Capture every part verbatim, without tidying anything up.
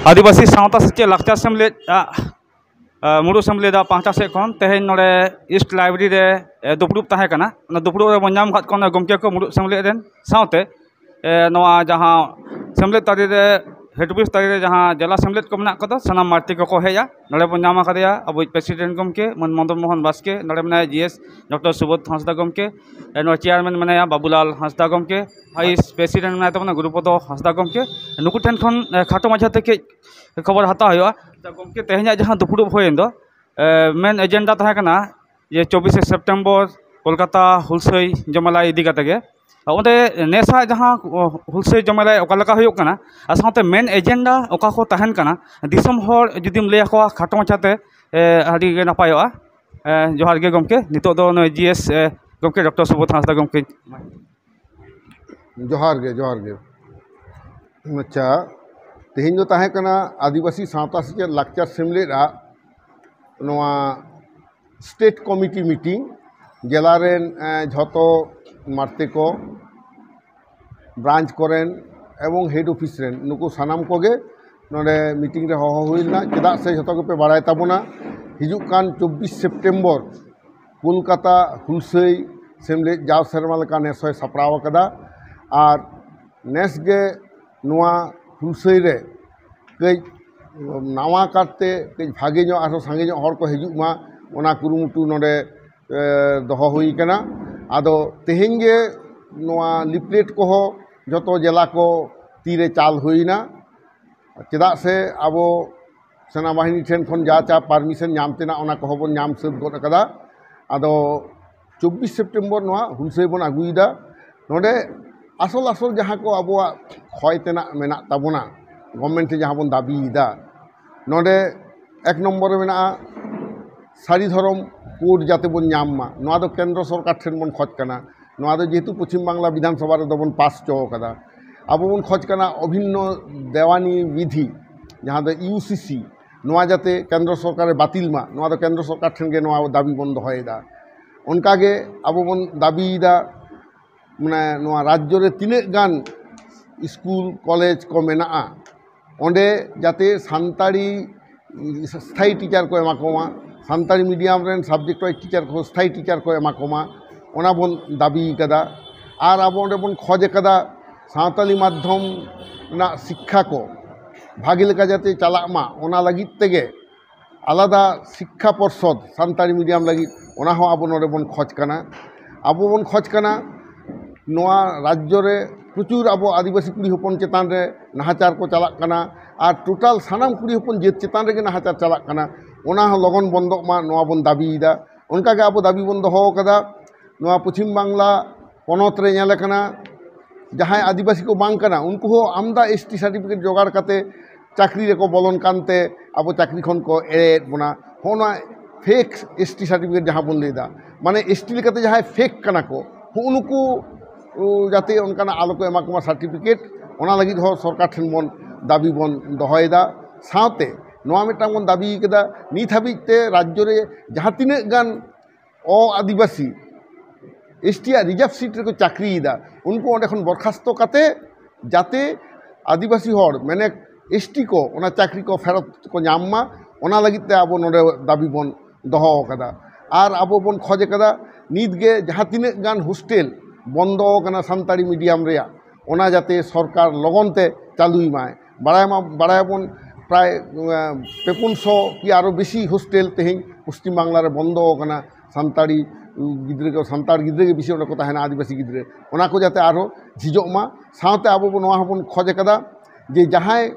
ᱟᱹᱫᱤᱵᱟᱹᱥᱤ ᱥᱟᱶᱛᱟ ᱥᱮᱪᱮᱫ ᱞᱟᱠᱪᱟᱨ ᱥᱮᱢᱞᱮᱫ ᱟᱜ, ᱟ, ᱢᱩᱬᱩᱫ ᱥᱮᱢᱞᱮᱫᱟᱜ ᱯᱟᱦᱴᱟ ᱥᱮᱫ ᱠᱷᱚᱱ ᱛᱮᱦᱮᱧ ᱱᱚᱰᱮ ᱤᱥᱴ ᱞᱟᱭᱵᱨᱮᱨᱤ ᱨᱮ, ᱮ, ᱫᱩᱯᱲᱩᱵ ᱛᱟᱦᱮᱸ ᱠᱟᱱᱟ᱾ ᱚᱱᱟ ᱫᱩᱯᱲᱩᱵ ᱨᱮᱵᱚᱱ ᱧᱟᱢ ᱟᱠᱟᱫ ᱠᱚᱣᱟ ᱚᱱᱟ ᱜᱚᱢᱠᱮ ᱠᱚ, ᱢᱩᱬᱩᱫ ᱥᱮᱢᱞᱮᱫ ᱨᱮᱱ ᱥᱟᱶᱛᱮ, ᱮ, ᱱᱚᱣᱟ ᱡᱟᱦᱟᱸ ᱥᱮᱢᱞᱮᱫ ᱛᱟᱹᱨᱤ ᱨᱮ, ᱦᱮᱰ ᱚᱯᱷᱤᱥ ᱛᱟᱹᱨᱤ ᱨᱮ ᱡᱟᱦᱟᱸ ᱡᱮᱞᱟ ᱥᱮᱢᱞᱮᱫ ᱠᱚ ᱢᱮᱱᱟᱜ ᱠᱚᱫᱚ, ᱥᱟᱱᱟᱢ ᱢᱟᱹᱨᱛᱤ ᱠᱚᱠᱚ ᱦᱮᱡᱼᱟ᱾ ᱱᱚᱰᱮ ᱵᱚᱱ ᱧᱟᱢ ᱟᱠᱟᱫᱮᱭᱟ ᱟᱵᱚᱭᱤᱡ ᱯᱨᱮᱥᱤᱰᱮᱱᱴ ᱜᱚᱢᱠᱮ ᱢᱟᱹᱱ ᱢᱚᱫᱚᱱ ᱢᱳᱦᱚᱱ ᱵᱟᱥᱠᱮ, ᱱᱚᱰᱮ ᱢᱮᱱᱟᱭᱟ ᱡᱤ ᱮᱥ ᱰᱚᱠᱴᱚᱨ ᱥᱩᱵᱳᱫᱷ ᱦᱟᱸᱥᱫᱟ ᱜᱚᱢᱠᱮ, ᱮ, ᱱᱚᱰᱮ ᱪᱮᱭᱟᱨᱢᱮᱱ ᱢᱮᱱᱟᱭᱟ ᱵᱟᱵᱩᱞᱟᱞ ᱦᱟᱸᱥᱫᱟ ᱜᱚᱢᱠᱮ, ᱵᱷᱟᱭᱤᱥ ᱯᱨᱮᱥᱤᱰᱮᱱᱴ ᱢᱮᱱᱟᱭ ᱛᱟᱵᱚᱱᱟ ᱜᱩᱨᱩᱯᱚᱫᱚ ᱦᱟᱸᱥᱫᱟ ᱜᱚᱢᱠᱮ᱾ ᱱᱩᱠᱩ ᱴᱷᱮᱱ ᱠᱷᱚᱱ, ᱮ, ᱠᱷᱟᱴᱚ ᱢᱟᱪᱷᱟᱛᱮ ᱠᱟᱹᱡ ᱠᱷᱚᱵᱚᱨ ᱦᱟᱛᱟᱣ ᱦᱩᱭᱩᱜᱼᱟ᱾ ᱟᱪᱪᱷᱟ ᱜᱚᱢᱠᱮ, ᱛᱮᱦᱮᱧᱟᱜ ᱡᱟᱦᱟᱸ ᱫᱩᱯᱲᱩᱵ ᱦᱩᱭᱮᱱ ᱫᱚ, ᱮ, ᱢᱮᱱ ᱮᱡᱮᱱᱰᱟ ᱛᱟᱦᱮᱸ ᱠᱟᱱᱟ ᱡᱮ ᱪᱚᱵᱵᱤᱥᱮ ᱥᱮᱯᱴᱮᱢᱵᱚᱨ ᱠᱳᱞᱠᱟᱛᱟ ᱦᱩᱞᱥᱟᱹᱭ ᱡᱚᱢᱮᱞᱟᱭ ᱤᱫᱤ ᱠᱟᱛᱮ ᱜᱮ᱾ ᱚᱸᱰᱮ ᱱᱮᱥᱟᱜ ᱡᱟᱦᱟᱸ, ᱚ, ᱦᱩᱞᱥᱟᱹᱭ ᱡᱚᱢᱮᱞᱟᱭ ᱚᱠᱟ ᱞᱮᱠᱟ ᱦᱩᱭᱩᱜ ᱠᱟᱱᱟ ᱟᱨ ᱥᱟᱶᱛᱮ ᱢᱮᱱ ᱮᱡᱮᱱᱰᱟ ᱚᱠᱟ ᱠᱚ ᱛᱟᱦᱮᱱ ᱠᱟᱱᱟ, ᱫᱤᱥᱚᱢ ᱦᱚᱲ ᱡᱩᱫᱤᱢ ᱞᱟᱹᱭ ᱟᱠᱚᱣᱟ ᱠᱷᱟᱴᱚ ᱢᱟᱪᱷᱟᱛᱮ, ᱮ, ᱟᱹᱰᱤ ᱜᱮ ᱱᱟᱯᱟᱭᱚᱜᱼᱟ᱾ ᱮ, ᱡᱚᱦᱟᱨ ᱜᱮ ᱜᱚᱢᱠᱮ, ᱱᱤᱛᱚᱜ ᱫᱚ ᱱᱩᱭ ᱡᱤ ᱮᱥ, ᱮ, ᱜᱚᱢᱠᱮ ᱰᱚᱠᱴᱚᱨ ᱥᱩᱵᱳᱫᱷ ᱦᱟᱸᱥᱫᱟ ᱜᱚᱢᱠᱮ᱾ ᱡᱚᱦᱟᱨ ᱜᱮ, ᱡᱚᱦᱟᱨ ᱜᱮ᱾ ᱟᱪᱪᱷᱟ, ᱛᱮᱦᱮᱧ ᱫᱚ ᱛᱟᱦᱮᱸ ᱠᱟᱱᱟ ᱟᱹᱫᱤᱵᱟᱹᱥᱤ ᱥᱟᱶᱛᱟ ᱥᱮᱪᱮᱫ ᱞᱟᱠᱪᱟᱨ ᱥᱮᱢᱞᱮᱫ ᱟᱜ ᱱᱚᱣᱟ ᱥᱴᱮᱴ ᱠᱚᱢᱤᱴᱤ ᱢᱤᱴᱤᱝ᱾ ᱡᱮᱞᱟ ᱨᱮᱱ, ᱮ, ᱡᱷᱚᱛᱚ ᱢᱟᱨᱛᱮ ᱠᱚ, ᱵᱨᱟᱧᱪ ᱠᱚᱨᱮᱱ ᱮᱵᱚᱝ ᱦᱮᱰ ᱚᱯᱷᱤᱥ ᱨᱮᱱ, ᱱᱩᱠᱩ ᱥᱟᱱᱟᱢ ᱠᱚᱜᱮ ᱱᱚᱰᱮ ᱢᱤᱴᱤᱝ ᱨᱮ ᱦᱚᱦᱚ ᱦᱩᱭ ᱞᱮᱱᱟ᱾ ᱪᱮᱫᱟᱜ ᱥᱮ ᱡᱷᱚᱛᱚ ᱜᱮᱯᱮ ᱵᱟᱲᱟᱭ ᱛᱟᱵᱚᱱᱟ, ᱦᱤᱡᱩᱜ ᱠᱟᱱ ᱪᱚᱵᱵᱤᱥ ᱥᱮᱯᱴᱮᱢᱵᱚᱨ ᱠᱳᱞᱠᱟᱛᱟ ᱦᱩᱞᱥᱟᱹᱭ ᱥᱮᱢᱞᱮᱫ ᱡᱟᱣ ᱥᱮᱨᱢᱟ ᱞᱮᱠᱟ ᱱᱮᱥ ᱦᱚᱸᱭ ᱥᱟᱯᱲᱟᱣ ᱟᱠᱟᱫᱟ᱾ ᱟᱨ ᱱᱮᱥ ᱜᱮ ᱱᱚᱣᱟ ᱦᱩᱞᱥᱟᱹᱭ ᱨᱮ ᱠᱟᱹᱡ ᱱᱟᱣᱟ ᱠᱟᱨᱛᱮ ᱠᱟᱹᱡ ᱵᱷᱟᱜᱮ ᱧᱚᱜ, ᱟᱨᱦᱚᱸ ᱥᱟᱸᱜᱮ ᱧᱚᱜ ᱦᱚᱲ ᱠᱚ ᱦᱤᱡᱩᱜ ᱢᱟ, ᱚᱱᱟ ᱠᱩᱨᱩᱢᱩᱴᱩ ᱱᱚᱰᱮ, ᱮ, ᱫᱚᱦᱚ ᱦᱩᱭ ᱠᱟᱱᱟ᱾ ᱟᱫᱚ ᱛᱮᱦᱮᱧ ᱜᱮ ᱱᱚᱣᱟ ᱞᱤᱯᱞᱮᱴ ᱠᱚᱦᱚᱸ ᱡᱚᱛᱚ ᱡᱮᱞᱟ ᱠᱚ ᱛᱤᱨᱮ ᱪᱟᱞ ᱦᱩᱭᱱᱟ᱾ ᱪᱮᱫᱟᱜ ᱥᱮ ᱟᱵᱚ ᱥᱮᱱᱟᱵᱟᱦᱤᱱᱤ ᱴᱷᱮᱱ ᱠᱷᱚᱱ ᱡᱟ ᱪᱟ ᱯᱟᱨᱢᱤᱥᱚᱱ ᱧᱟᱢ ᱛᱮᱱᱟᱜ, ᱚᱱᱟ ᱠᱚᱦᱚᱸ ᱵᱚᱱ ᱧᱟᱢ ᱥᱟᱹᱛ ᱜᱚᱫ ᱟᱠᱟᱫᱟ᱾ ᱟᱫᱚ ᱪᱚᱵᱵᱤᱥ ᱥᱮᱯᱴᱮᱢᱵᱚᱨ ᱱᱚᱣᱟ ᱦᱩᱞᱥᱟᱹᱭ ᱵᱚᱱ ᱟᱹᱜᱩᱭᱮᱫᱟ᱾ ᱱᱚᱰᱮ ᱟᱥᱚᱞ ᱟᱥᱚᱞ ᱡᱟᱦᱟᱸ ᱠᱚ ᱟᱵᱚᱣᱟᱜ ᱠᱷᱚᱭ ᱛᱮᱱᱟᱜ ᱢᱮᱱᱟᱜ ᱛᱟᱵᱚᱱᱟ, ᱜᱚᱵᱷᱢᱮᱱᱴ ᱴᱷᱮᱱ ᱡᱟᱦᱟᱸ ᱵᱚᱱ ᱫᱟᱹᱵᱤᱭᱮᱫᱟ, ᱱᱚᱰᱮ ᱮᱠ ᱱᱚᱢᱵᱚᱨ ᱨᱮ ᱢᱮᱱᱟᱜᱼᱟ ᱥᱟᱹᱨᱤ ᱫᱷᱚᱨᱚᱢ ᱠᱳᱰ ᱡᱟᱛᱮ ᱵᱚᱱ ᱧᱟᱢ ᱢᱟ᱾ ᱱᱚᱣᱟ ᱫᱚ ᱠᱮᱱᱫᱨᱚ ᱥᱚᱨᱠᱟᱨ ᱴᱷᱮᱱ ᱵᱚᱱ ᱠᱷᱚᱡᱽ ᱠᱟᱱᱟ᱾ ᱱᱚᱣᱟ ᱫᱚ ᱡᱮᱦᱮᱛᱩ ᱯᱚᱪᱷᱤᱢ ᱵᱟᱝᱞᱟ ᱵᱤᱫᱷᱟᱱ ᱥᱚᱵᱷᱟ ᱨᱮᱫᱚ ᱵᱚᱱ ᱯᱟᱥ ᱦᱚᱪᱚ ᱟᱠᱟᱫᱟ, ᱟᱵᱚ ᱵᱚᱱ ᱠᱷᱚᱡᱽ ᱠᱟᱱᱟ ᱚᱵᱷᱤᱱᱱᱚ ᱫᱮᱣᱟᱱᱤ ᱵᱤᱫᱷᱤ, ᱡᱟᱦᱟᱸ ᱫᱚ ᱤᱭᱩ ᱥᱤ ᱥᱤ, ᱱᱚᱣᱟ ᱡᱟᱛᱮ ᱠᱮᱱᱫᱨᱚ ᱥᱚᱨᱠᱟᱨᱮ ᱵᱟᱹᱛᱤᱞ ᱢᱟ, ᱱᱚᱣᱟ ᱫᱚ ᱠᱮᱱᱫᱨᱚ ᱥᱚᱨᱠᱟᱨ ᱴᱷᱮᱱ ᱜᱮ ᱱᱚᱣᱟ ᱫᱟᱹᱵᱤ ᱵᱚᱱ ᱫᱚᱦᱚᱭᱮᱫᱟ᱾ ᱚᱱᱠᱟᱜᱮ ᱟᱵᱚ ᱵᱚᱱ ᱫᱟᱹᱵᱤᱭᱮᱫᱟ, ᱢᱟᱱᱮ ᱱᱚᱣᱟ ᱨᱟᱡᱽᱡᱚ ᱨᱮ ᱛᱤᱱᱟᱹᱜ ᱜᱟᱱ ᱥᱠᱩᱞ, ᱠᱚᱞᱮᱡᱽ ᱠᱚ ᱢᱮᱱᱟᱜᱼᱟ, ᱚᱸᱰᱮ ᱡᱟᱛᱮ ᱥᱟᱱᱛᱟᱲᱤ ᱥᱛᱷᱟᱭᱤ ᱴᱤᱪᱟᱨ ᱠᱚ ᱮᱢᱟ ᱠᱚᱢᱟ, ᱥᱟᱱᱛᱟᱲᱤ ᱢᱤᱰᱤᱭᱟᱢ ᱨᱮᱱ ᱥᱟᱵᱡᱮᱠᱴ ᱣᱟᱭᱤᱡ ᱴᱤᱪᱟᱨ ᱠᱚ ᱥᱛᱷᱟᱭᱤ ᱴᱤᱪᱟᱨ ᱠᱚ ᱮᱢᱟ ᱠᱚᱢᱟ, ᱚᱱᱟ ᱵᱚᱱ ᱫᱟᱹᱵᱤ ᱠᱟᱫᱟ᱾ ᱟᱨ ᱟᱵᱚ ᱚᱸᱰᱮ ᱵᱚᱱ ᱠᱷᱚᱡᱽ ᱠᱟᱫᱟ ᱥᱟᱱᱛᱟᱲᱤ ᱢᱟᱫᱽᱫᱷᱚᱢ ᱨᱮᱱᱟᱜ ᱥᱤᱠᱠᱷᱟ ᱠᱚ ᱵᱷᱟᱜᱮ ᱞᱮᱠᱟ ᱡᱟᱛᱮ ᱪᱟᱞᱟᱜ ᱢᱟ, ᱚᱱᱟ ᱞᱟᱹᱜᱤᱫ ᱛᱮᱜᱮ ᱟᱞᱟᱫᱟ ᱥᱤᱠᱠᱷᱟ ᱯᱚᱨᱥᱚᱫ ᱥᱟᱱᱛᱟᱲᱤ ᱢᱤᱰᱤᱭᱟᱢ ᱞᱟᱹᱜᱤᱫ, ᱚᱱᱟ ᱦᱚᱸ ᱟᱵᱚ ᱱᱚᱰᱮ ᱵᱚᱱ ᱠᱷᱚᱡᱽ ᱠᱟᱱᱟ᱾ ᱟᱵᱚ ᱵᱚᱱ ᱠᱷᱚᱡᱽ ᱠᱟᱱᱟ ᱱᱚᱣᱟ ᱨᱟᱡᱽᱡᱚ ᱨᱮ ᱯᱨᱚᱪᱩᱨ ᱟᱵᱚ ᱟᱹᱫᱤᱵᱟᱹᱥᱤ ᱠᱩᱲᱤ ᱦᱚᱯᱚᱱ ᱪᱮᱛᱟᱱ ᱨᱮ ᱱᱟᱦᱟᱪᱟᱨ ᱠᱚ ᱪᱟᱞᱟᱜ ᱠᱟᱱᱟ, ᱟᱨ ᱴᱳᱴᱟᱞ ᱥᱟᱱᱟᱢ ᱠᱩᱲᱤ ᱦᱚᱯᱚᱱ ᱡᱟᱹᱛ ᱪᱮᱛᱟᱱ ᱨᱮᱜᱮ ᱱᱟᱦᱟᱪᱟᱨ ᱪᱟᱞᱟᱜ ᱠᱟᱱᱟ, ᱚᱱᱟ ᱦᱚᱸ ᱞᱚᱜᱚᱱ ᱵᱚᱱᱫᱚᱜ ᱢᱟ, ᱱᱚᱣᱟ ᱵᱚᱱ ᱫᱟᱹᱵᱤᱭᱮᱫᱟ᱾ ᱚᱱᱠᱟᱜᱮ ᱟᱵᱚ ᱫᱟᱹᱵᱤ ᱵᱚᱱ ᱫᱚᱦᱚ ᱟᱠᱟᱫᱟ ᱱᱚᱣᱟ ᱯᱚᱪᱷᱤᱢ ᱵᱟᱝᱞᱟ ᱯᱚᱱᱚᱛ ᱨᱮ ᱧᱮᱞ ᱟᱠᱟᱱᱟ, ᱡᱟᱦᱟᱸᱭ ᱟᱹᱫᱤᱵᱟᱹᱥᱤ ᱠᱚ ᱵᱟᱝ ᱠᱟᱱᱟ, ᱩᱱᱠᱩ ᱦᱚᱸ ᱟᱢᱫᱟ ᱮᱥ ᱴᱤ ᱥᱟᱨᱴᱤᱯᱷᱤᱠᱮᱴ ᱡᱚᱜᱟᱲ ᱠᱟᱛᱮ ᱪᱟᱹᱠᱨᱤ ᱨᱮᱠᱚ ᱵᱚᱞᱚᱱ ᱠᱟᱱᱛᱮ ᱟᱵᱚ ᱪᱟᱹᱠᱨᱤ ᱠᱷᱚᱱ ᱠᱚ ᱮᱲᱮᱭᱮᱫ ᱵᱚᱱᱟ᱾ ᱦᱚᱸᱜᱼᱚ ᱱᱚᱣᱟ ᱯᱷᱮᱠ ᱮᱥ ᱴᱤ ᱥᱟᱨᱴᱤᱯᱷᱤᱠᱮᱴ ᱡᱟᱦᱟᱸ ᱵᱚᱱ ᱞᱟᱹᱭᱫᱟ, ᱢᱟᱱᱮ ᱮᱥ ᱴᱤ ᱞᱮᱠᱟᱛᱮ ᱡᱟᱦᱟᱸᱭ ᱯᱷᱮᱠ ᱠᱟᱱᱟ ᱠᱚ, ᱦᱚᱸᱜᱼᱚ ᱱᱩᱠᱩ, ᱩ, ᱡᱟᱛᱮ ᱚᱱᱠᱟᱱᱟᱜ ᱟᱞᱚ ᱠᱚ ᱮᱢᱟ ᱠᱚᱢᱟ ᱥᱟᱨᱴᱤᱯᱷᱤᱠᱮᱴ, ᱚᱱᱟ ᱞᱟᱹᱜᱤᱫ ᱦᱚᱸ ᱥᱚᱨᱠᱟᱨ ᱴᱷᱮᱱ ᱵᱚᱱ ᱫᱟᱹᱵᱤ ᱵᱚᱱ ᱫᱚᱦᱚᱭᱮᱫᱟ᱾ ᱥᱟᱶᱛᱮ ᱱᱚᱣᱟ ᱢᱤᱫᱴᱟᱝ ᱵᱚᱱ ᱫᱟᱹᱵᱤ ᱠᱮᱫᱟ, ᱱᱤᱛ ᱦᱟᱹᱵᱤᱡ ᱛᱮ ᱨᱟᱡᱽᱡᱚ ᱨᱮ ᱡᱟᱦᱟᱸ ᱛᱤᱱᱟᱹᱜ ᱜᱟᱱ ᱚ ᱟᱹᱫᱤᱵᱟᱹᱥᱤ ᱮᱥ ᱴᱤ ᱟᱜ ᱨᱤᱡᱟᱨᱵᱷ ᱥᱤᱴ ᱨᱮᱠᱚ ᱪᱟᱹᱠᱨᱤᱭᱮᱫᱟ, ᱩᱱᱠᱩ ᱚᱸᱰᱮ ᱠᱷᱚᱱ ᱵᱚᱨᱠᱷᱟᱥᱛᱚ ᱠᱟᱛᱮ ᱡᱟᱛᱮ ᱟᱹᱫᱤᱵᱟᱹᱥᱤ ᱦᱚᱲ, ᱢᱟᱱᱮ ᱮᱥ ᱴᱤ ᱠᱚ, ᱚᱱᱟ ᱪᱟᱹᱠᱨᱤ ᱠᱚ ᱯᱷᱮᱨᱚᱛ ᱠᱚ ᱧᱟᱢ ᱢᱟ, ᱚᱱᱟ ᱞᱟᱹᱜᱤᱫ ᱛᱮ ᱟᱵᱚ ᱱᱚᱰᱮ ᱫᱟᱹᱵᱤ ᱵᱚᱱ ᱫᱚᱦᱚ ᱟᱠᱟᱫᱟ᱾ ᱟᱨ ᱟᱵᱚ ᱵᱚᱱ ᱠᱷᱚᱡᱽ ᱟᱠᱟᱫᱟ, ᱱᱤᱛ ᱜᱮ ᱡᱟᱦᱟᱸ ᱛᱤᱱᱟᱹᱜ ᱜᱟᱱ ᱦᱳᱥᱴᱮᱞ ᱵᱚᱱᱫᱚ ᱟᱠᱟᱱᱟ ᱥᱟᱱᱛᱟᱲᱤ ᱢᱤᱰᱤᱭᱟᱢ ᱨᱮᱭᱟᱜ, ᱚᱱᱟ ᱡᱟᱛᱮ ᱥᱚᱨᱠᱟᱨ ᱞᱚᱜᱚᱱ ᱛᱮ ᱪᱟᱹᱞᱩᱭ ᱢᱟᱭ᱾ ᱵᱟᱲᱟᱭ ᱢᱟ, ᱵᱟᱲᱟᱭᱟᱵᱚᱱ ᱯᱨᱟᱭ, ᱮᱸ, ᱯᱮ ᱯᱩᱱ ᱥᱚ ᱠᱤ ᱟᱨᱚ ᱵᱮᱥᱤ ᱦᱳᱥᱴᱮᱞ ᱛᱮᱦᱮᱧ ᱯᱚᱥᱪᱤᱢ ᱵᱟᱝᱞᱟ ᱨᱮ ᱵᱚᱱᱫᱚ ᱟᱠᱟᱱᱟ᱾ ᱥᱟᱱᱛᱟᱲᱤ ᱜᱤᱫᱽᱨᱟᱹ ᱠᱚ, ᱥᱟᱱᱛᱟᱲ ᱜᱤᱫᱽᱨᱟᱹ ᱜᱮ ᱵᱮᱥᱤ ᱚᱸᱰᱮ ᱠᱚ ᱛᱟᱦᱮᱱᱟ, ᱟᱹᱫᱤᱵᱟᱹᱥᱤ ᱜᱤᱫᱽᱨᱟᱹ, ᱚᱱᱟ ᱠᱚ ᱡᱟᱛᱮ ᱟᱨᱦᱚᱸ ᱡᱷᱤᱡᱚᱜ ᱢᱟ᱾ ᱥᱟᱶᱛᱮ ᱟᱵᱚ ᱵᱚ ᱱᱚᱣᱟ ᱦᱚᱸᱵᱚᱱ ᱠᱷᱚᱡᱽ ᱟᱠᱟᱫᱟ ᱡᱮ ᱡᱟᱦᱟᱸᱭ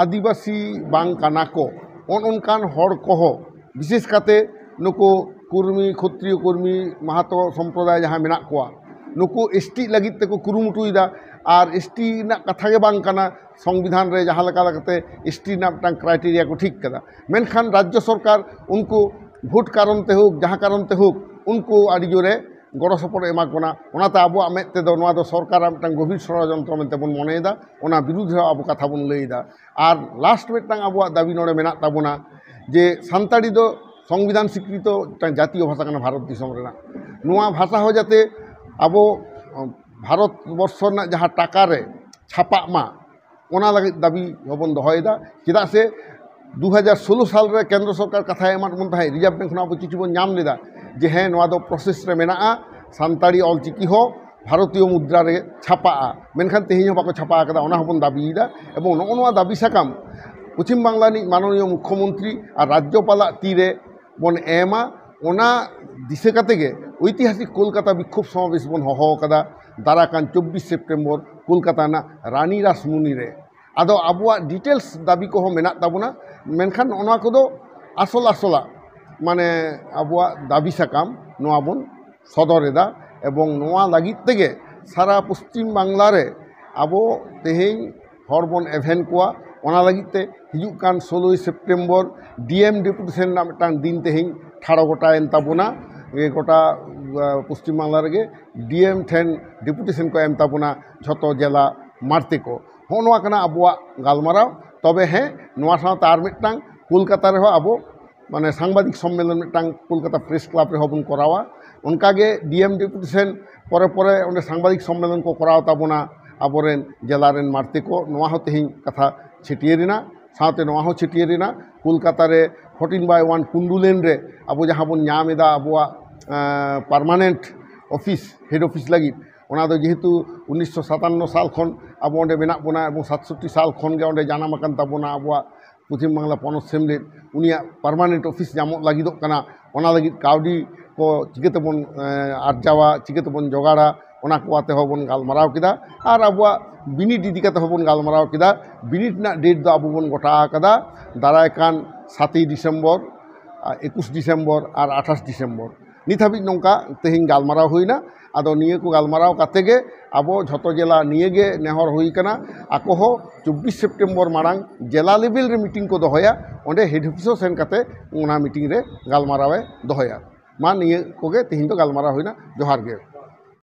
ᱟᱹᱫᱤᱵᱟᱹᱥᱤ ᱵᱟᱝ ᱠᱟᱱᱟ ᱠᱚ, ᱚᱱ ᱚᱱᱠᱟᱱ ᱦᱚᱲ ᱠᱚᱦᱚᱸ, ᱵᱤᱥᱮᱥ ᱠᱟᱛᱮ ᱱᱩᱠᱩ ᱠᱩᱨᱢᱤ, ᱠᱷᱚᱛᱨᱤᱭᱚ ᱠᱩᱨᱢᱤ, ᱢᱟᱦᱟᱛᱚ ᱥᱚᱢᱯᱨᱚᱫᱟᱭ ᱡᱟᱦᱟᱸ ᱢᱮᱱᱟᱜ ᱠᱚᱣᱟ, ᱱᱩᱠᱩ ᱮᱥ ᱴᱤ ᱞᱟᱹᱜᱤᱫ ᱛᱮᱠᱚ ᱠᱩᱨᱩᱢᱩᱴᱩᱭᱮᱫᱟ᱾ ᱟᱨ ᱮᱥ ᱴᱤ ᱨᱮᱱᱟᱜ ᱠᱟᱛᱷᱟ ᱜᱮ ᱵᱟᱝ ᱠᱟᱱᱟ, ᱥᱚᱝᱵᱤᱫᱷᱟᱱ ᱨᱮ ᱡᱟᱦᱟᱸ ᱞᱮᱠᱟ ᱞᱮᱠᱟᱛᱮ ᱮᱥ ᱴᱤ ᱨᱮᱱᱟᱜ ᱢᱤᱫᱴᱟᱝ ᱠᱨᱟᱭᱴᱮᱨᱤᱭᱟ ᱠᱚ ᱴᱷᱤᱠ ᱠᱟᱫᱟ, ᱢᱮᱱᱠᱷᱟᱱ ᱨᱟᱡᱽᱡᱚ ᱥᱚᱨᱠᱟᱨ ᱩᱱᱠᱩ ᱵᱷᱳᱴ ᱠᱟᱨᱚᱱ ᱛᱮ ᱦᱳᱠ, ᱡᱟᱦᱟᱸ ᱠᱟᱨᱚᱱ ᱛᱮ ᱦᱳᱠ, ᱩᱱᱠᱩ ᱟᱹᱰᱤ ᱡᱳᱨᱮ ᱜᱚᱲᱚ ᱥᱚᱯᱚᱦᱚᱫ ᱮ ᱮᱢᱟ ᱠᱚ ᱠᱟᱱᱟ᱾ ᱚᱱᱟᱛᱮ ᱟᱵᱚᱣᱟᱜ ᱢᱮᱫ ᱛᱮᱫᱚ ᱱᱚᱣᱟ ᱫᱚ ᱥᱚᱨᱠᱟᱨᱟᱜ ᱢᱤᱫᱴᱟᱝ ᱜᱚᱵᱷᱤᱨ ᱥᱚᱲᱚᱡᱚᱱᱛᱨᱚ ᱢᱮᱱᱛᱮ ᱵᱚᱱ ᱢᱚᱱᱮᱭᱮᱫᱟ᱾ ᱚᱱᱟ ᱵᱤᱨᱩᱫᱷ ᱨᱮᱦᱚᱸ ᱟᱵᱚ ᱠᱟᱛᱷᱟ ᱵᱚᱱ ᱞᱟᱹᱭᱮᱫᱟ᱾ ᱟᱨ ᱞᱟᱥᱴ ᱢᱤᱫᱴᱟᱝ ᱟᱵᱚᱣᱟᱜ ᱫᱟᱹᱵᱤ ᱱᱚᱰᱮ ᱢᱮᱱᱟᱜ ᱛᱟᱵᱚᱱᱟ ᱡᱮ ᱥᱟᱱᱛᱟᱲᱤ ᱫᱚ ᱥᱚᱝᱵᱤᱫᱷᱟᱱ ᱥᱤᱠᱨᱤᱛᱚ ᱢᱤᱫᱴᱟᱝ ᱡᱟᱛᱤᱭᱚ ᱵᱷᱟᱥᱟ ᱠᱟᱱᱟ ᱵᱷᱟᱨᱚᱛ ᱫᱤᱥᱚᱢ ᱨᱮᱱᱟᱜ᱾ ᱱᱚᱣᱟ ᱵᱷᱟᱥᱟ ᱦᱚᱸ ᱡᱟᱛᱮ ᱟᱵᱚ, ᱟᱸ, ᱵᱷᱟᱨᱚᱛ ᱵᱚᱨᱥᱚ ᱨᱮᱱᱟᱜ ᱡᱟᱦᱟᱸ ᱴᱟᱠᱟ ᱨᱮ ᱪᱷᱟᱯᱟᱜ ᱢᱟ, ᱚᱱᱟ ᱞᱟᱹᱜᱤᱫ ᱫᱟᱹᱵᱤ ᱦᱚᱸᱵᱚᱱ ᱫᱚᱦᱚᱭᱮᱫᱟ᱾ ᱪᱮᱫᱟᱜ ᱥᱮ ᱫᱩ ᱦᱟᱡᱟᱨ ᱥᱳᱞᱳ ᱥᱟᱞ ᱨᱮ ᱠᱮᱱᱫᱨᱚ ᱥᱚᱨᱠᱟᱨ ᱠᱟᱛᱷᱟᱭ ᱮᱢᱟᱫ ᱵᱚᱱ ᱛᱟᱦᱮᱸᱫ, ᱨᱤᱡᱟᱨᱵᱷ ᱵᱮᱝᱠ ᱠᱷᱚᱱᱟᱜ ᱟᱵᱚ ᱪᱤᱴᱷᱤ ᱵᱚᱱ ᱧᱟᱢ ᱞᱮᱫᱟ ᱡᱮ ᱦᱮᱸ, ᱱᱚᱣᱟ ᱫᱚ ᱯᱨᱚᱥᱮᱥ ᱨᱮ ᱢᱮᱱᱟᱜᱼᱟ, ᱥᱟᱱᱛᱟᱲᱤ ᱚᱞᱪᱤᱠᱤ ᱦᱚᱸ ᱵᱷᱟᱨᱚᱛᱤᱭᱚ ᱢᱩᱫᱽᱨᱟ ᱨᱮ ᱪᱷᱟᱯᱟᱜᱼᱟ, ᱢᱮᱱᱠᱷᱟᱱ ᱛᱮᱦᱮᱧ ᱦᱚᱸ ᱵᱟᱠᱚ ᱪᱷᱟᱯᱟ ᱟᱠᱟᱫᱟ᱾ ᱚᱱᱟ ᱦᱚᱸᱵᱚᱱ ᱫᱟᱹᱵᱤᱭᱮᱫᱟ᱾ ᱮᱵᱚᱝ ᱱᱚᱜᱼᱚ ᱱᱚᱣᱟ ᱫᱟᱹᱵᱤ ᱥᱟᱠᱟᱢ ᱯᱚᱪᱷᱤᱢ ᱵᱟᱝᱞᱟ ᱨᱤᱱᱤᱡ ᱢᱟᱱᱚᱱᱤᱭᱚ ᱢᱩᱠᱠᱷᱚᱢᱚᱱᱛᱨᱤ ᱟᱨ ᱨᱟᱡᱽᱡᱚᱯᱟᱞᱟᱜ ᱛᱤᱨᱮ ᱵᱚᱱ ᱮᱢᱟ, ᱚᱱᱟ ᱫᱤᱥᱟᱹ ᱠᱟᱛᱮ ᱜᱮ ᱳᱭᱛᱤᱦᱟᱥᱤᱠ ᱠᱳᱞᱠᱟᱛᱟ ᱵᱤᱠᱠᱷᱳᱵ ᱥᱚᱢᱟᱵᱮᱥ ᱵᱚᱱ ᱦᱚᱦᱚ ᱟᱠᱟᱫᱟ ᱫᱟᱨᱟ ᱠᱟᱱ ᱪᱚᱵᱵᱤᱥ ᱥᱮᱯᱴᱮᱢᱵᱚᱨ ᱠᱳᱞᱠᱟᱛᱟ ᱨᱮᱱᱟᱜ ᱨᱟᱱᱤ ᱨᱟᱥᱢᱩᱱᱤ ᱨᱮ᱾ ᱟᱫᱚ ᱟᱵᱚᱣᱟᱜ ᱰᱤᱴᱮᱞᱥ ᱫᱟᱹᱵᱤ ᱠᱚᱦᱚᱸ ᱢᱮᱱᱟᱜ ᱛᱟᱵᱚᱱᱟ, ᱢᱮᱱᱠᱷᱟᱱ ᱱᱚᱜᱼᱚ ᱱᱚᱣᱟ ᱠᱚᱫᱚ ᱟᱥᱚᱞ ᱟᱥᱚᱞᱟᱜ ᱢᱟᱱᱮ ᱟᱵᱚᱣᱟᱜ ᱫᱟᱹᱵᱤ ᱥᱟᱠᱟᱢ ᱱᱚᱣᱟ ᱵᱚᱱ ᱥᱚᱫᱚᱨ ᱮᱫᱟ᱾ ᱮᱵᱚᱝ ᱱᱚᱣᱟ ᱞᱟᱹᱜᱤᱫ ᱛᱮᱜᱮ ᱥᱟᱨᱟ ᱯᱚᱥᱪᱤᱢ ᱵᱟᱝᱞᱟ ᱨᱮ ᱟᱵᱚ ᱛᱮᱦᱮᱧ ᱦᱚᱲ ᱵᱚᱱ ᱮᱵᱷᱮᱱ ᱠᱚᱣᱟ᱾ ᱚᱱᱟ ᱞᱟᱹᱜᱤᱫ ᱛᱮ ᱦᱤᱡᱩᱜ ᱠᱟᱱ ᱥᱳᱞᱳᱭ ᱥᱮᱯᱴᱮᱢᱵᱚᱨ ᱰᱤ ᱮᱢ ᱰᱮᱯᱩᱴᱮᱥᱚᱱ ᱨᱮᱱᱟᱜ ᱢᱤᱫᱴᱟᱝ ᱫᱤᱱ ᱛᱮᱦᱮᱧ ᱴᱷᱟᱲᱚ ᱜᱚᱴᱟᱭᱮᱱ ᱛᱟᱵᱚᱱᱟ᱾ ᱜᱚᱴᱟ ᱯᱚᱥᱪᱤᱢ ᱵᱟᱝᱞᱟ ᱨᱮᱜᱮ ᱰᱤ ᱮᱢ ᱴᱷᱮᱱ ᱰᱮᱯᱩᱴᱮᱥᱚᱱ ᱠᱚ ᱮᱢ ᱛᱟᱵᱚᱱᱟ ᱡᱷᱚᱛᱚ ᱡᱮᱞᱟ ᱢᱟᱬᱛᱮ ᱠᱚ᱾ ᱦᱚᱸᱜᱼᱚ ᱱᱚᱣᱟ ᱠᱟᱱᱟ ᱟᱵᱚᱣᱟᱜ ᱜᱟᱞᱢᱟᱨᱟᱣ᱾ ᱛᱚᱵᱮ ᱦᱮᱸ, ᱱᱚᱣᱟ ᱥᱟᱶᱛᱮ ᱟᱨ ᱢᱤᱫᱴᱟᱝ ᱠᱳᱞᱠᱟᱛᱟ ᱨᱮᱦᱚᱸ ᱟᱵᱚ ᱢᱟᱱᱮ ᱥᱟᱝᱵᱟᱫᱤᱠ ᱥᱚᱢᱢᱮᱞᱚᱱ ᱢᱤᱫᱴᱟᱝ ᱠᱳᱞᱠᱟᱛᱟ ᱯᱨᱮᱥ ᱠᱞᱟᱵᱽ ᱨᱮᱦᱚᱸ ᱵᱚᱱ ᱠᱚᱨᱟᱣᱟ᱾ ᱚᱱᱠᱟᱜᱮ ᱰᱤ ᱮᱢ ᱰᱮᱯᱩᱴᱮᱥᱚᱱ ᱯᱚᱨᱮ ᱯᱚᱨᱮ ᱚᱸᱰᱮ ᱥᱟᱝᱵᱟᱫᱤᱠ ᱥᱚᱢᱢᱮᱞᱚᱱ ᱠᱚ ᱠᱚᱨᱟᱣ ᱛᱟᱵᱚᱱᱟ ᱟᱵᱚᱨᱮᱱ ᱡᱮᱞᱟ ᱨᱮᱱ ᱢᱟᱬᱛᱮ ᱠᱚ᱾ ᱱᱚᱣᱟ ᱦᱚᱸ ᱛᱮᱦᱮᱧ ᱠᱟᱛᱷᱟ ᱪᱷᱟᱹᱴᱭᱟᱹᱨ ᱮᱱᱟ᱾ ᱥᱟᱶᱛᱮ ᱱᱚᱣᱟ ᱦᱚᱸ ᱪᱷᱟᱹᱴᱭᱟᱹᱨ ᱮᱱᱟ, ᱠᱳᱞᱠᱟᱛᱟ ᱨᱮ ᱯᱷᱳᱨᱴᱤᱱ ᱵᱟᱭ ᱚᱣᱟᱱ ᱠᱩᱱᱰᱩᱞᱮᱱ ᱨᱮ ᱟᱵᱚ ᱡᱟᱦᱟᱸ ᱵᱚᱱ ᱧᱟᱢ ᱮᱫᱟ ᱟᱵᱚᱣᱟᱜ ᱯᱟᱨᱢᱟᱱᱮᱱᱴ ᱚᱯᱷᱤᱥ, ᱦᱮᱰ ᱚᱯᱷᱤᱥ ᱞᱟᱹᱜᱤᱫ, ᱚᱱᱟ ᱫᱚ ᱡᱮᱦᱮᱛᱩ ᱩᱱᱤᱥᱥᱚ ᱥᱟᱛᱟᱱᱱᱚ ᱥᱟᱞ ᱠᱷᱚᱱ ᱟᱵᱚ ᱚᱸᱰᱮ ᱢᱮᱱᱟᱜ ᱵᱚᱱᱟ ᱮᱵᱚᱝ ᱥᱟᱛᱥᱚᱴᱴᱤ ᱥᱟᱞ ᱠᱷᱚᱱ ᱜᱮ ᱚᱸᱰᱮ ᱡᱟᱱᱟᱢ ᱟᱠᱟᱱ ᱛᱟᱵᱚᱱᱟ ᱟᱵᱚᱣᱟᱜ ᱯᱚᱪᱷᱤᱢ ᱵᱟᱝᱞᱟ ᱯᱚᱱᱚᱛ ᱥᱮᱢᱞᱮᱫ, ᱩᱱᱤᱭᱟᱜ ᱯᱟᱨᱢᱟᱱᱮᱱᱴ ᱚᱯᱷᱤᱥ ᱧᱟᱢᱚᱜ ᱞᱟᱹᱜᱤᱫᱚᱜ ᱠᱟᱱᱟ᱾ ᱚᱱᱟ ᱞᱟᱹᱜᱤᱫ ᱠᱟᱹᱣᱰᱤ ᱠᱚ ᱪᱤᱠᱟᱹ ᱛᱮᱵᱚᱱ ᱮᱸ, ᱟᱨᱡᱟᱣᱟ, ᱪᱤᱠᱟᱹ ᱛᱮᱵᱚᱱ ᱡᱚᱜᱟᱲᱟ, ᱚᱱᱟ ᱠᱚ ᱟᱛᱮ ᱦᱚᱸᱵᱚᱱ ᱜᱟᱞᱢᱟᱨᱟᱣ ᱠᱮᱫᱟ᱾ ᱟᱨ ᱟᱵᱚᱣᱟᱜ ᱵᱤᱱᱤᱰ ᱤᱫᱤ ᱠᱟᱛᱮ ᱦᱚᱸᱵᱚᱱ ᱜᱟᱞᱢᱟᱨᱟᱣ ᱠᱮᱫᱟ᱾ ᱵᱤᱱᱤᱰ ᱨᱮᱱᱟᱜ ᱰᱮᱴ ᱫᱚ ᱟᱵᱚ ᱵᱚᱱ ᱜᱚᱴᱟ ᱟᱠᱟᱫᱟ ᱫᱟᱨᱟᱭ ᱠᱟᱱ ᱥᱟᱛᱮᱭ ᱰᱤᱥᱮᱢᱵᱚᱨ, ᱟᱨ ᱮᱠᱩᱥ ᱰᱤᱥᱮᱢᱵᱚᱨ ᱟᱨ ᱟᱴᱷᱟᱥ ᱰᱤᱥᱮᱢᱵᱚᱨ᱾ ᱱᱤᱛ ᱦᱟᱹᱵᱤᱡ ᱱᱚᱝᱠᱟ ᱛᱮᱦᱮᱧ ᱜᱟᱞᱢᱟᱨᱟᱣ ᱦᱩᱭᱱᱟ᱾ ᱟᱫᱚ ᱱᱤᱭᱟᱹ ᱠᱚ ᱜᱟᱞᱢᱟᱨᱟᱣ ᱠᱟᱛᱮ ᱜᱮ ᱟᱵᱚ ᱡᱷᱚᱛᱚ ᱡᱮᱞᱟ ᱱᱤᱭᱟᱹ ᱜᱮ ᱱᱮᱦᱚᱨ ᱦᱩᱭ ᱠᱟᱱᱟ, ᱟᱠᱚ ᱦᱚᱸ ᱪᱚᱵᱵᱤᱥ ᱥᱮᱯᱴᱮᱢᱵᱚᱨ ᱢᱟᱲᱟᱝ ᱡᱮᱞᱟ ᱞᱮᱵᱮᱞ ᱨᱮ ᱢᱤᱴᱤᱝ ᱠᱚ ᱫᱚᱦᱚᱭᱟ, ᱚᱸᱰᱮ ᱦᱮᱰ ᱚᱯᱷᱤᱥ ᱦᱚᱸ ᱥᱮᱱ ᱠᱟᱛᱮ ᱚᱱᱟ ᱢᱤᱴᱤᱝ ᱨᱮ ᱜᱟᱞᱢᱟᱨᱟᱣ ᱮ ᱫᱚᱦᱚᱭᱟ᱾ ᱢᱟ ᱱᱤᱭᱟᱹ ᱠᱚᱜᱮ ᱛᱮᱦᱮᱧ ᱫᱚ ᱜᱟᱞᱢᱟᱨᱟᱣ ᱦᱩᱭᱱᱟ᱾ ᱡᱚᱦᱟᱨ ᱜᱮ᱾